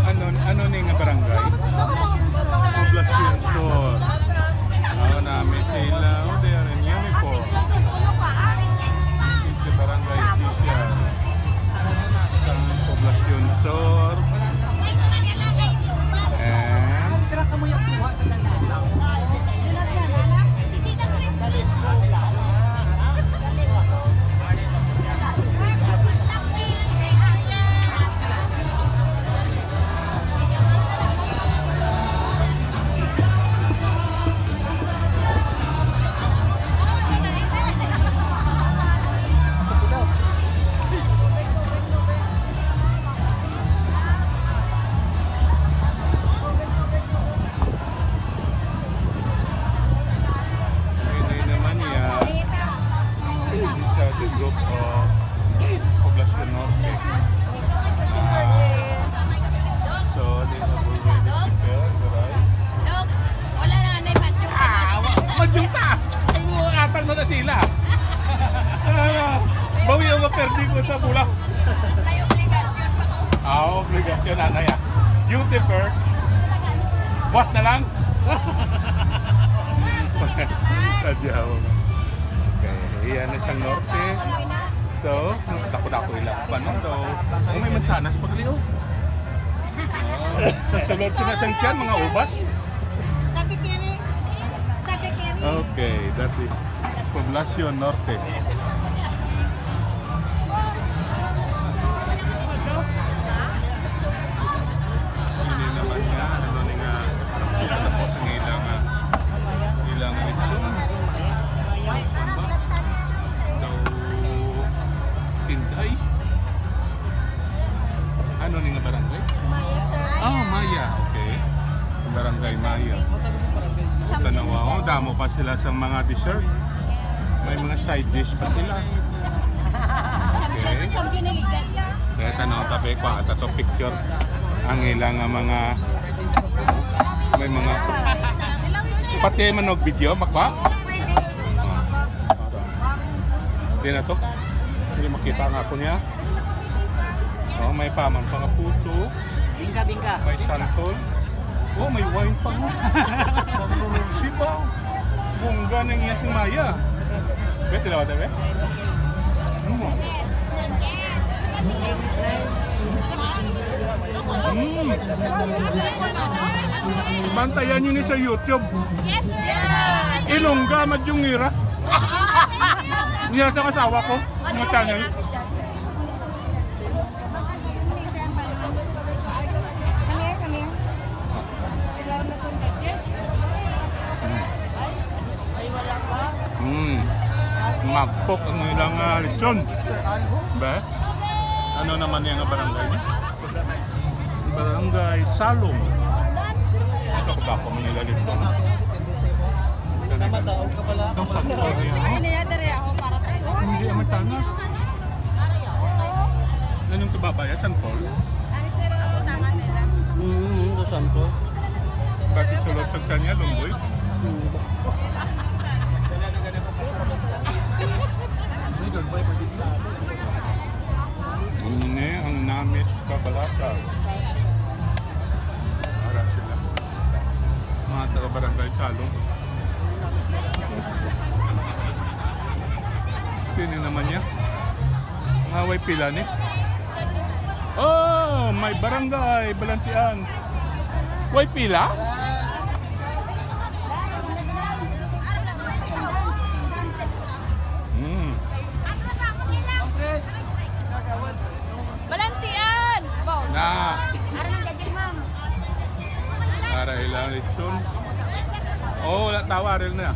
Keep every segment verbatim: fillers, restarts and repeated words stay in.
Ano, ano ni nga barangay? Poblacion Sur. Oh, nami sila. Oh, they are in uniform. Si Barangay Official sa Poblacion Sur. And Ini naman niya. Isa the group of Poblacion Norte. Ah, so, they have already prepared the rice. Dok, wala na, Nay, Manchong. Ah, wa-, Manchong ta! Ay, mo, atang na na sila. Ah, bawi ang maperdi ko sa bulak. May obligasyon pa ko. Ah, obligasyon, anay, ah. Duty first. Buwas na lang. Sadya ako. Okay, iyan na sa norte. So, dako-dako ila. Paano daw? Oh, may mansanas pa gali, oh. Oh, sa sulod sila sang tiyan, mga ubas. Sabi kiri. Sabi kiri. Okay, that is Poblacion Norte. Ini naman nga, ano ni nga, ano po sa ila nga, ila nga reaksyon. Ano ba? Daw Tinday? Ano ni nga barangay? Maya, sir. Ah, Maya. Okay. Barangay Maya. Tanawa, oh, damo pa sila sa mga dessert. May mga side dish pa sila. Okay. Kaya tanaw, tabi ko, ata to picture. Ang ilang nga mga, may mga, pati man og video, makwa? Di na to. Hindi makita nga ako niya. Oh, may paman pa nga photo. Bingka, bingka. May santol. Oh, may wine pa mo. Pag-, sipa. Bongga na niya si Maya. Pwede daw, tabi? Mm. Mm. Bantayan niyo ni sa YouTube. Yes, sir. Ilongga, Madyungira. Niya sa asawa ko, ang channel. Come here, come here. Mm. Magpok ang ilang, ah, lechon. Be? Ano naman yung barangay niya? Barangay Salong. Ito ko ba ako Manila dito? Itong San Paul niya, no? Hindi, ang tanas. Anong kababaya? San Paul? Mm, mm, sa San Paul. Kasi sulod sa kanya, Lumboy. Mm. Ini ang namit kabalasa. Para sila. Mga taga Barangay Salong. Sino naman niya? Nga way pila ni? Oh, may barangay, Balantian. Way pila? Hmm. Balantian! Baw. Na. Ara nang gadget, ma'am. Para ilang lechon. Oh, wala tawa, real na.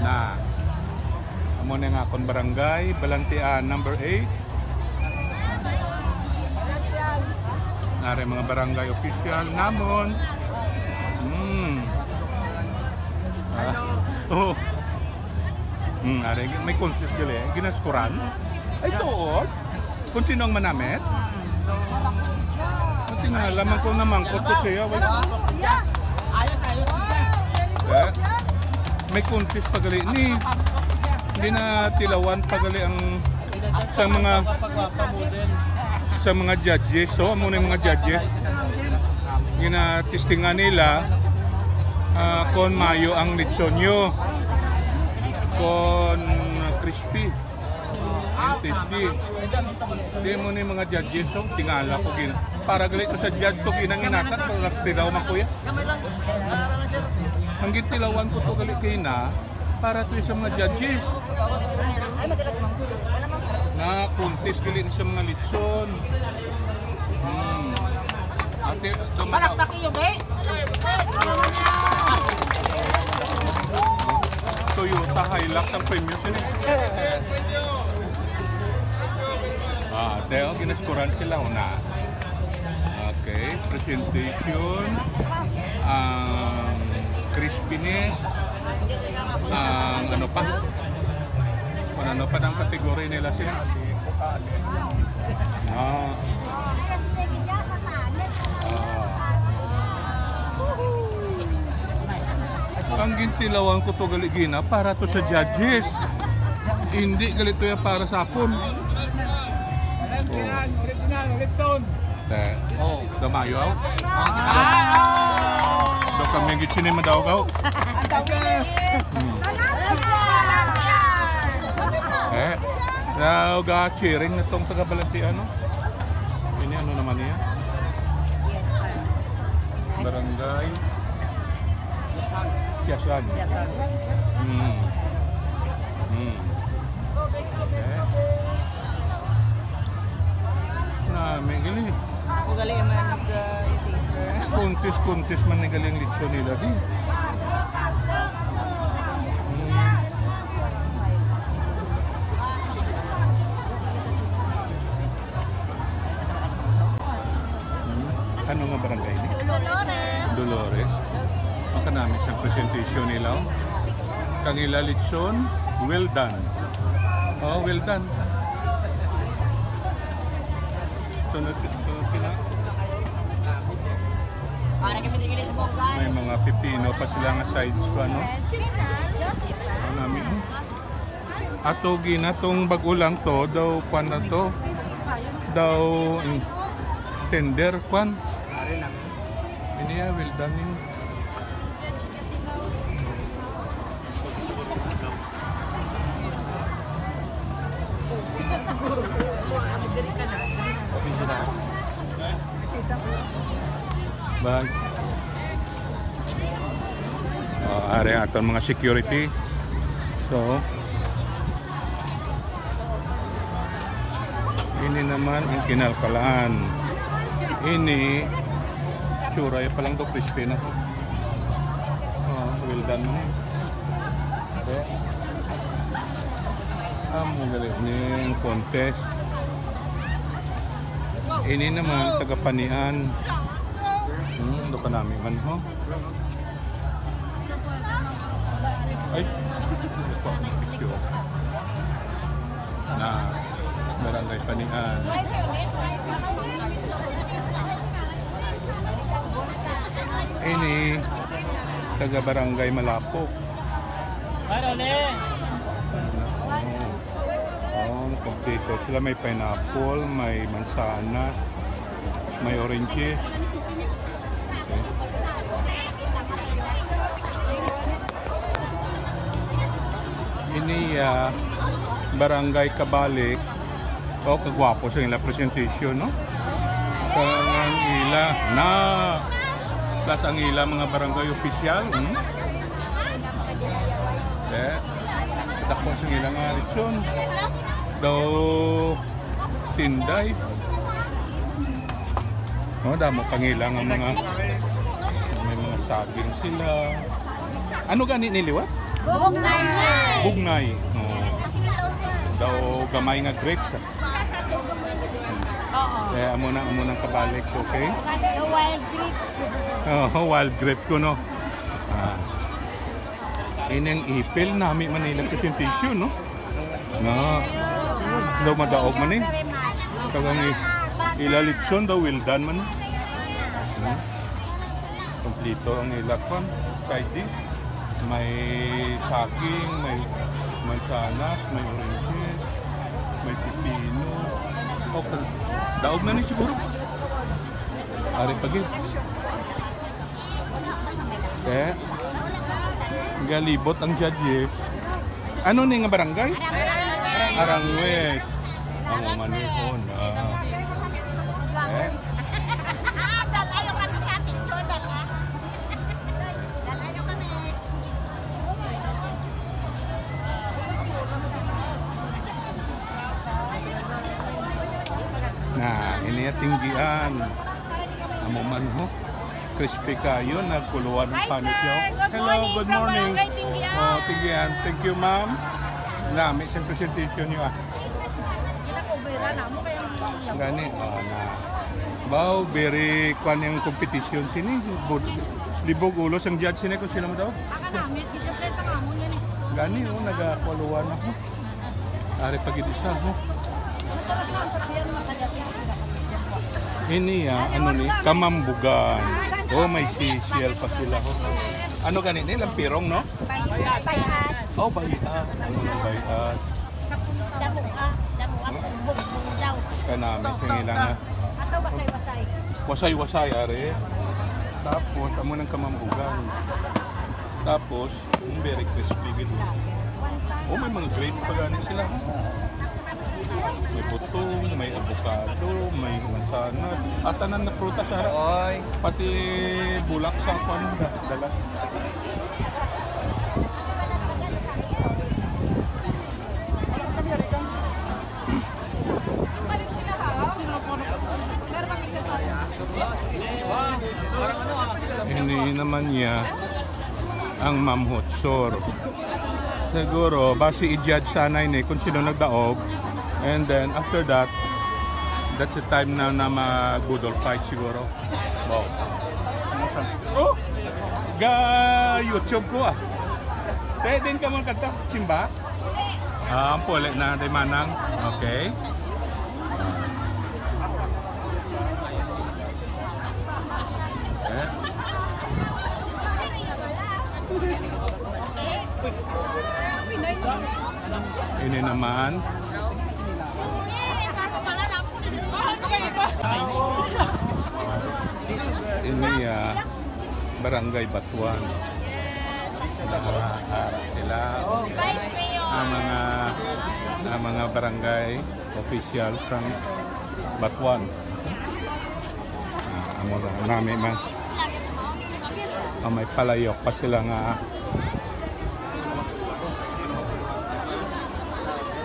Na. Amo na nga akong barangay, Balantian number eight. Nari mga barangay official namon. Hmm. Ah. Oh. Hmm, ari, may contest gali. Ginaskuran? Ay, tuod? Kung sino ang manamit? Buti nga, lamang ko namangkot ko siya. Wala. Eh, may contest pa gali ni. Hindi na tilawan pa gali ang sa mga sa mga judges. So, amo na yung mga judges. Ginatestingan nila, ah, kung mayo ang lechon nyo. Kung crispy. N T C. Di mo ni mga judges, so, tingala ko gina. Para gali ko sa judge ko, ginang inakat, para sa tilaw man, kuya. Ang gitilawan ko to gali kay na, para to sa mga judges. Na contest gali sa mga lechon. Hmm. Ate, dumaga. Palakpak iyo, be. Toyota Hilux ang premyo sini. Ah, ate, oh, ginaskuran sila una. Okay, presentation, ang crispiness, ang ano pa? Kung ano pa ang category nila sila? Ah. Ah. Ang gintilawan ko to gali gina para to sa judges. Hindi gali to ya para sa akon. Oh. Original, original, Red Zone. Te. Oh. Damayo, aw. Ah! Do kami ang gitsini madaog, aw. Hmm. Eh, na ga cheering na tong taga Balantian, no? Ini ano naman niya? Yes, sir. Barangay Kiasan. Kiasan. Hmm. Hmm. Eh. Na, may gali. Ako gali man nag, uh, taster. Kuntis-kuntis man ni galing lechon nila, di. Hmm. Hmm. Ano nga barangay ni? Dolores. Dolores. Ang kanami sa presentation nila, oh. Kang ila lechon, well done. Oh, well done. Sunod, sunod sila. Ah, nagkapit-kili sa bukan. May mga pipino pa sila nga sides ko, ano? Yes, sweet, ah. Josie. Ang kanami, oh. Ato gina tong bag-o lang to, daw kwan na to. Daw, mm, tender kwan. Ini ya, well done ni. Bag. Ari ang aton mga security. So, ini naman ang kinalkalaan. Ini, tsura pa lang do, crispy na. Oh, well done man eh. Okay. Amo gali ning contest. Ini naman, taga Panian. Hmm, do pa nami man, ho? Ay. Na, Barangay Panian. Ini, taga Barangay Malapok. Oh, kompleto sila. May pineapple, may mansanas, may oranges. Okay. Ini, ah, Barangay Kabalik. Oh, kagwapo sa ila presentation, no? Sa ang ila na, plus ang ila mga barangay official, hmm? Eh, dako sa ila nga lechon. Daw tinday. Oh, damo pa nila nga mga, may mga saging sila. Ano gani ni liwat? Bugnay, sir. Bugnay. Oh. Daw gamay nga grapes, ah. Oo. Kaya amo na, amo nang kabalik, okay? The wild grapes. Oh, wild grape ko, no? Ah. Ini ang ipil nami Manila presentation, no? Na daw madaog man eh. Kag ang i-, ila lechon daw well done man. Hmm? Kompleto ang ila kwan. Side dish. May saging, may mansanas, may oranges, may pipino. Okay. Daog na ni siguro. Ari pa gyud. Eh, galibot ang judges. Ano ni nga barangay? Aranguez. Ang umanihon na. Eh? Dalayo kami sa picture, dala. Dalayo kami. Na, ini tinggian. Amo man, ho. Crispy kayo, nagkuluan ang Hi, panit sir. Niyo. Good Hello, morning good from morning. Barangay Tinggian. Oh, Tinggian. Thank you, ma'am. Nami sa presentation niyo, ah. Ginakubera na mo kaya ang Gani, oh, na. Bao, very kwan yung competition sini. Bud-, libog ulo sang judge sini kung sino mo daw. Aka namin, di siya, sir, sa amon yan, eh. Gani, oh, nagakuluan ako. Ari pa gid isa, no? Ini, ah, ano ni? Kamambugan. Oh, may sisiel pa sila, oh. Ano gani ni? Lampirong, no? Bayat. Oh, bayat. Ano ng bayat? Damo ka. Damo ka. Bugbog daw. Kanami, sa nila nga. Ato, wasay-wasay. Wasay-wasay, are. Tapos, amo ng kamambugan. Tapos, mm, very crispy gid. Oh, may mga grape pa gani sila. May butong, may avocado, may mansanas. At tanan na prutas, ha? Oy. Pati bulak sa kwan, da-, dala. Ini naman niya ang Ma'am Hotsor. Siguro, basi i-judge sana ini kung sino nagdaog. And then, after that, that's the time na, na mag-boodle fight siguro. Wow. Oh! Ga YouTube ko, ah. Pwede din ka mga kanta. Simba? Ah, ang puli na, Day Manang. Okay. Eh. Ini naman. Ini, ah, Barangay Batuan. Nakaharap sila. Ang mga, ang mga barangay official sang Batuan. Ah, amo na, nami man. Ah, may palayok pa sila nga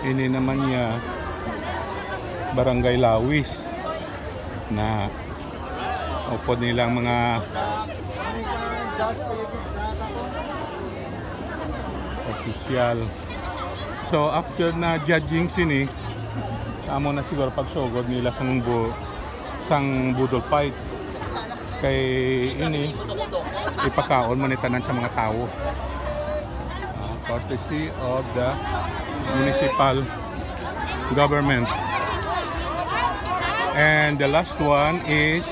Ini naman niya, Barangay Lawis na upod nilang mga opisyal. So, after na judging sini, amo na siguro pagsugod nila sang bu-, sang boodle fight. Kay ini, ipakaon man ni tanan sa mga tawo. Ah, courtesy of the municipal government. And the last one is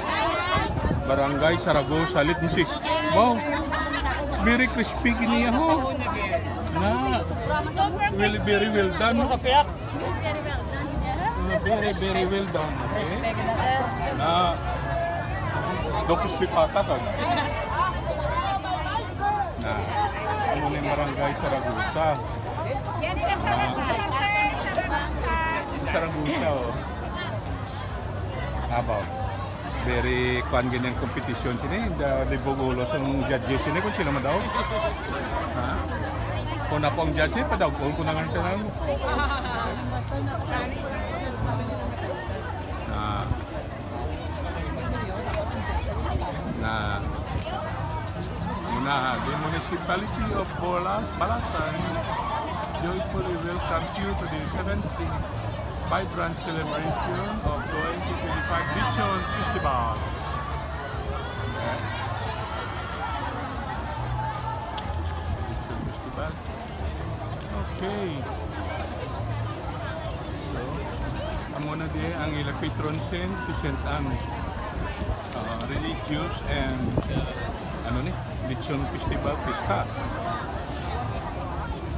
Barangay Saragosa Litnsi. Wow! Very crispy gini, ho. Na. Well, very well done, no? Very well done, yeah. Ah, very, very well done. Okay. Na. Dokos pipata ka. Na. Ano ni Barangay Saragosa? Saragosa, oh. Abaw. Very kuan gid ang competition sini. The libog ulo sang judges sini kung sino man daw. Ha? Kung ako ang judge, padaog ko na nga tanan. Ah. Na, na, the municipality of Bolas, Balasan joyfully welcomes you to the seventeenth vibrant celebration of twenty twenty-five Lechon Festival. Lechon Festival. Okay. So, amo na di ang ila patron saint, si Saint Anne. Ah, religious and, ano ni, Lechon Festival, pista.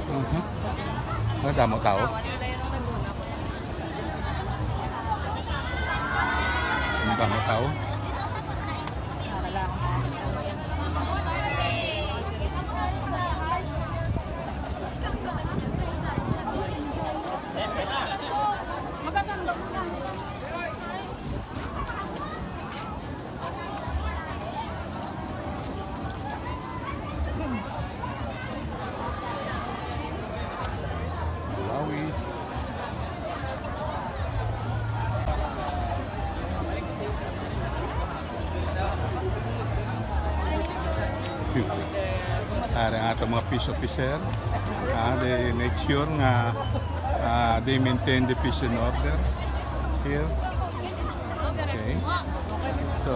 Mhm. Ang damo tao. Ang damo tao. Malawi. Ari ang atong mga peace officer. Ah, they make sure nga, ah, they maintain the peace and order here. Okay. So,